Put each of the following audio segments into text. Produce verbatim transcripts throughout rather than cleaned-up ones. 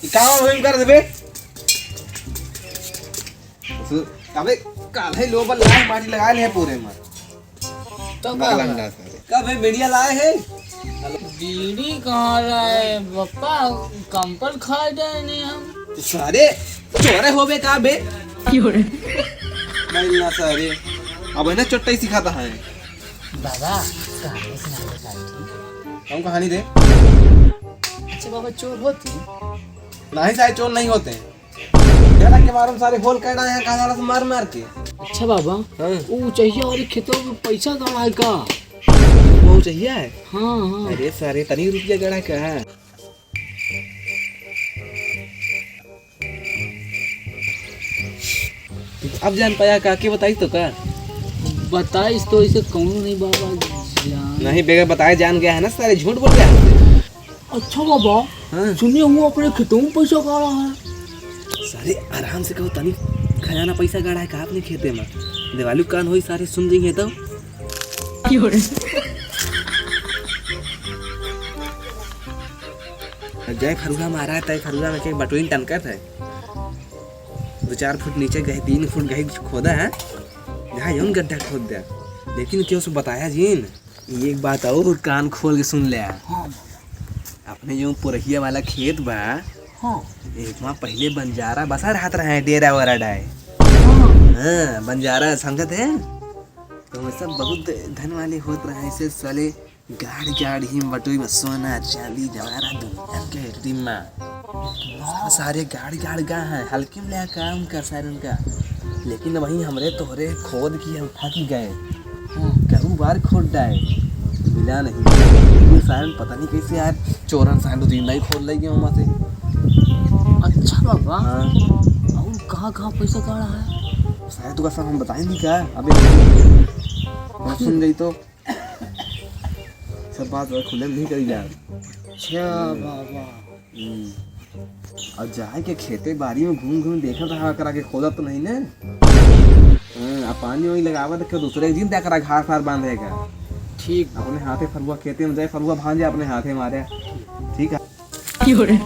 ई का हो, हिम कर देबे? सु-, अबे, काल्हे लोबर लाए, माटी लगा ले है पूरे में। तो का बा? लंडा सारे। कब है बीड़िया लाए है? बीड़ी कहाँ लाए, पप्पा? कंपल खाए जाए नहीं हम। तो सारे चोरे होबे का बे? क्यों रे? नहीं ना सारे, अब है ना चोट्टा ही सिखाता है। बाबा, कहानी सुनावे का है। कौन कहानी रे? अच्छा बाबा, चोर होती? नहीं सारे, चोर नहीं होते हैं। गड़ा के मालूम सारे होल कर रहे हैं, कहाँ साला से मार मार के। अच्छा बाबा, हाँ। वो ऊंचैया वाले खेतों में पैसा गाड़ा है का? वो ऊंचैया है? हाँ, हाँ। अरे सारे, तनी रुपया गड़ा का है। अब जान पाया का, के बताइस तो का? बताइस तो इसे कौनो नहीं बाबा जान। नहीं, बेगर बताए जान गया है ना, सारे झूठ बोल गया है। अच्छा बाबा, हाँ। सुनिए, वो अपने खेतों में पैसा गाड़ा है। सारे आराम से कहो, तनी खजाना पैसा गाड़ा है का अपने खेते में? देवालू कान होई, सारे सुन जाइए तो। क्यों रे? जय फरुआ मारा है, तय फरुआ में के बटोइन टनकत है। दो चार फुट नीचे गए, तीन फुट गए खोदा है, जहाँ यूं गड्ढा खोद दिया, लेकिन केहू से बताया जिन। एक बात और कान खोल के सुन ले। हाँ। अपने जो पुरहिया वाला खेत बा, हाँ। एक वहाँ पहले बंजारा बसा रहत रहे, डेरा वरा डाए। हाँ। हाँ, बंजारा समझत है? तो वो सब बहुत धन वाले होत रहे, ऐसे साले गाड़ गाड़ ही बटोई में सोना, चांदी, जवाहरात, दुनिया के डिम्मा। सारे गाड़ गाड़ गा हैं, हल्के में ले काम कर सारे उनका। लेकिन वहीं हमरे तोहरे खोद की हम थक गए। हाँ। करू बार खोद डाए, मिला नहीं। ये सारे पता नहीं कैसे यार, चोरन सारे दो तीन दाई खोद ले गए वहाँ से। अच्छा बाबा। हाँ। और कहाँ कहाँ पैसा गाड़ा है? शायद तो कसम हम बताएंगे क्या? अबे हम सुन गई तो सब बात खुले में नहीं करी यार। अच्छा बाबा। हम्म। और जाए के खेते बारी में घूम घूम देखत रहा करा के, खोदत तो नहीं ने। हाँ, आ पानी वानी लगावत के दूसरे दिन तय करा घास आर बांधे का। ठीक। अपने हाथे फरुआ खेते में जाए, फरुआ भांजे अपने हाथे मारे। ठीक है। क्यों रे?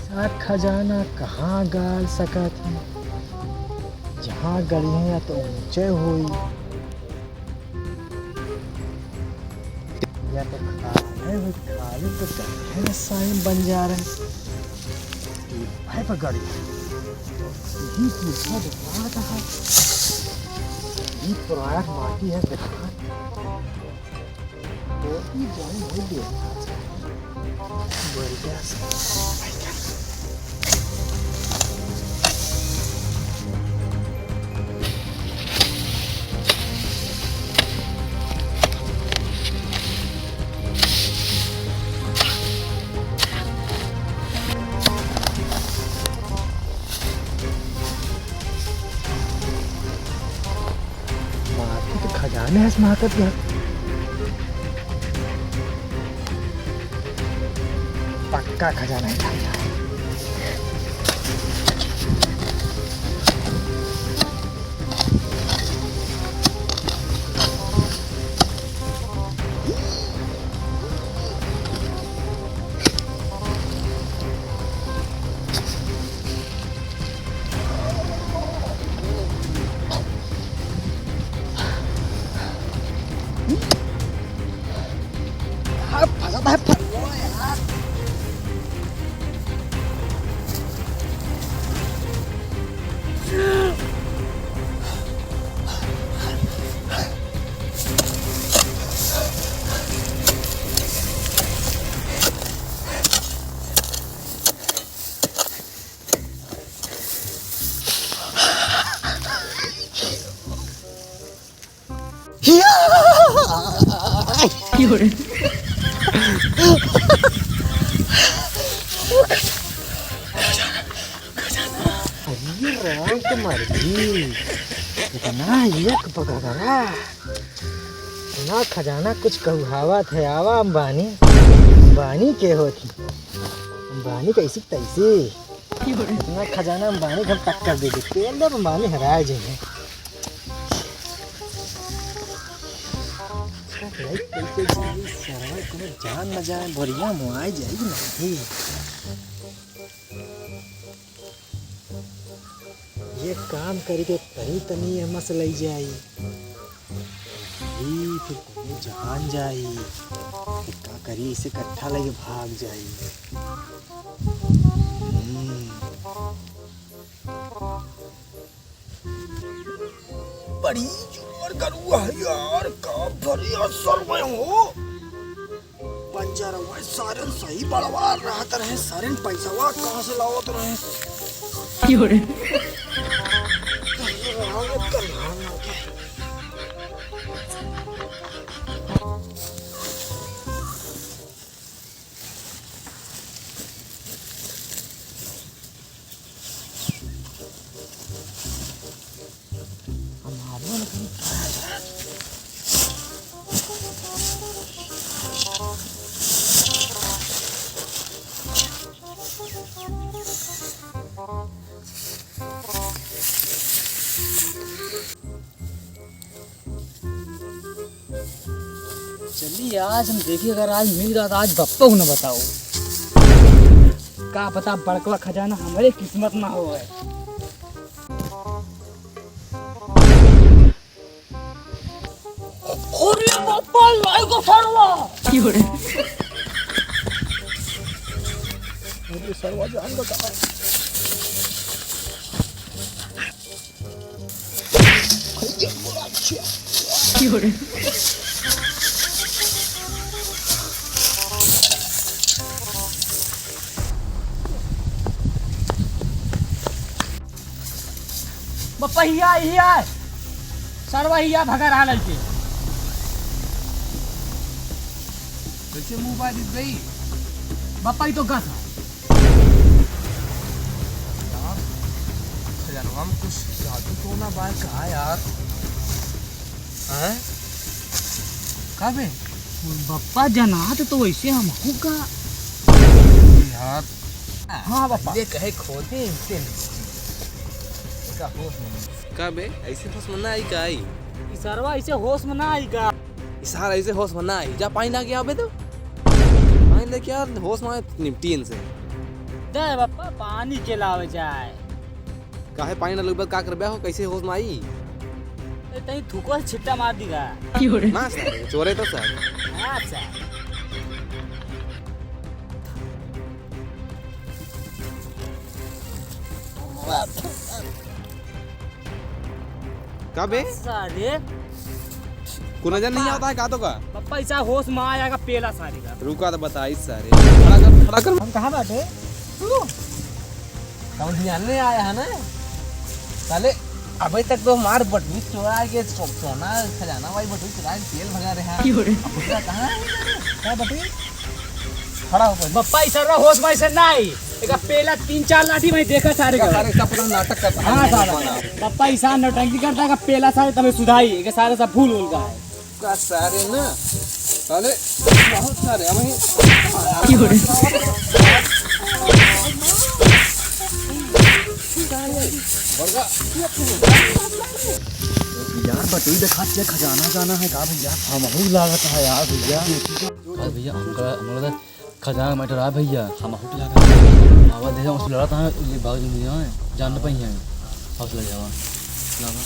सार खजाना कहाँ गाड़ सकत है? जहाँ गड़िया तो ऊंचे होई। या तो खाए हो, खाए तो गड्ढे में साइन बन जा रहे। ये भाई पर गड़िया। यही दूसरा दुकान का है। ये पुराना माटी है, देखा। माटी तो खजाना है, महकत बा। पक्का खजाना है, खजाना। यार, फंसा था, फंसा यार। अरे राम के मर्जी, इतना एक बगरा, इतना खजाना कुछ कहुआवत है। आवा अंबानी, अंबानी के होती, अंबानी कैसी तैसी। इतना खजाना अंबानी के हम टक्कर दे दे, तेल दे अंबानी हराए जाइए। सरवा कोनो जान न जाए, बोरिया मुआए जाई कि नहीं। ये काम करी के तनी तनी ये मस लई जाई। ई फिर कोनो जान जाई। फिर का करी, इसे कट्ठा लगे भाग जाई। हम्म। बड़ी जोर गरुआ है यार, का भरिया सर में हो। बंजर हुआ है, सारन सही बड़वा रहत रहे, सारन पैसवा कहाँ से लावत रहे? क्यों रे? चलिए, आज हम देखिए, अगर आज मिल गया तो आज बप्पा को ना बताओ। का पता बड़कवा खजाना हमारे किस्मत ना हो है। अरे बप्पा, लाई को सरवा। अरे सरवा जान बता। बप्पा हिया, हिया। सरवा हिया भगा रहा लड़के। कैसे मुंह बाज गई? बप्पा ही तो गस है। यार, खजानवा में कुछ जादू टोना बा का यार? हैं? का बे? बप्पा जनात तो वैसे हम का? यार। हाँ बप्पा। ये कहे खोदे इनसे नहीं। इनका होश में नहीं। का बे? ऐसे होश में ना आई का आई? ई सरवा ऐसे होश में ना आई का? ई सार ऐसे होश में ना आई। जा पानी ला के आवे तो। पानी लेके आ, होश में आए निपटी इनसे। दे बप्पा, पानी के लावे जाए। काहे पानी ना लुबा, का करबे हो, कैसे होश में आई? ए, तई थूको से छिट्टा मार दी का? ना सर, चोरे तो सर। अच्छा। का बे? सारे। को नजर नहीं आता है का तो का? पप्पा ऐसा होश में आया का पेला सारे का। रुका तो बताई सारे। खड़ा कर, खड़ा कर। हम कहाँ बाटे? तू? हम ध्यान नहीं आया है ना? साले, अबे तक तो हमार बटुई चोरा के सो-, सोना खजाना वाली बटुई चोरा के तेल भगा रहे हैं। क्यों रे? अब दूसरा कहाँ है? क्या बटुई? खड़ा हो पहले। बप्पा, ई सरवा होश में से नाई। एका पेला तीन चार लाठी में देखा सारे का। सारे सब पूरा नाटक करता है। हाँ, साला। बप्पा, ई सार नौटंकी करता है, एका पेला सारे तबे सुधाई। एका सारे सब भूल उल गए। का सारे ना, साले बहुत सारे, हम ही क्यों रे? बड़का। यार, बटुई दिखा के खजाना जाना है का भैया? हमहू लागत है यार भैया। अरे भैया, हमका, हमका खजाना मैटर आ भैया। हमहू लागत है। आवा दे, हम लड़त हैं, ये भाग नहीं जाए, जान न पाई हैं। हौसला जावा। लावा।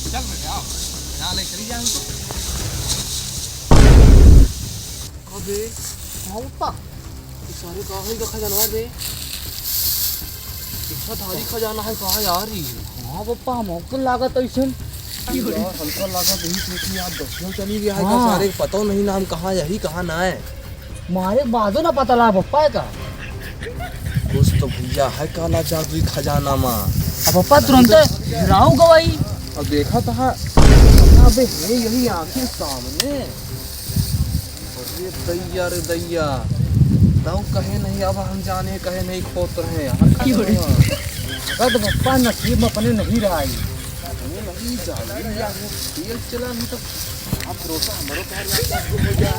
चल बेटा, आओ। यहाँ ले चली जाए हमको। अबे, हाँ पप्पा, ई सारे का है का खजाना रे? इतना भारी खजाना है का यार ई? हाँ पप्पा, हमको लागत ऐसन। यार, हमको लागत यही सोची यार, दसियों चली गया है का हाँ। सारे, पता नहीं ना हम कहाँ यही, कहाँ ना है। मारे बादो ना पता लगा पप्पा का। कुछ तो भैया है काला जादुई खजाना मा। अब पप्पा तुरंत हेराउ गवाई। अब देखा तो है, अबे है यही आँखें सामने। अरे दैया रे दैया, तउ कहे नहीं, अब हम जाने कहे नहीं खोत रहे यार। की हो रही? अरे तो पप्पा नसीब में अपने नहीं रहा है। अपने नहीं जाने यार, वो तेल चला नहीं तो अब भरोसा हमारो तो यार गुम हो गया।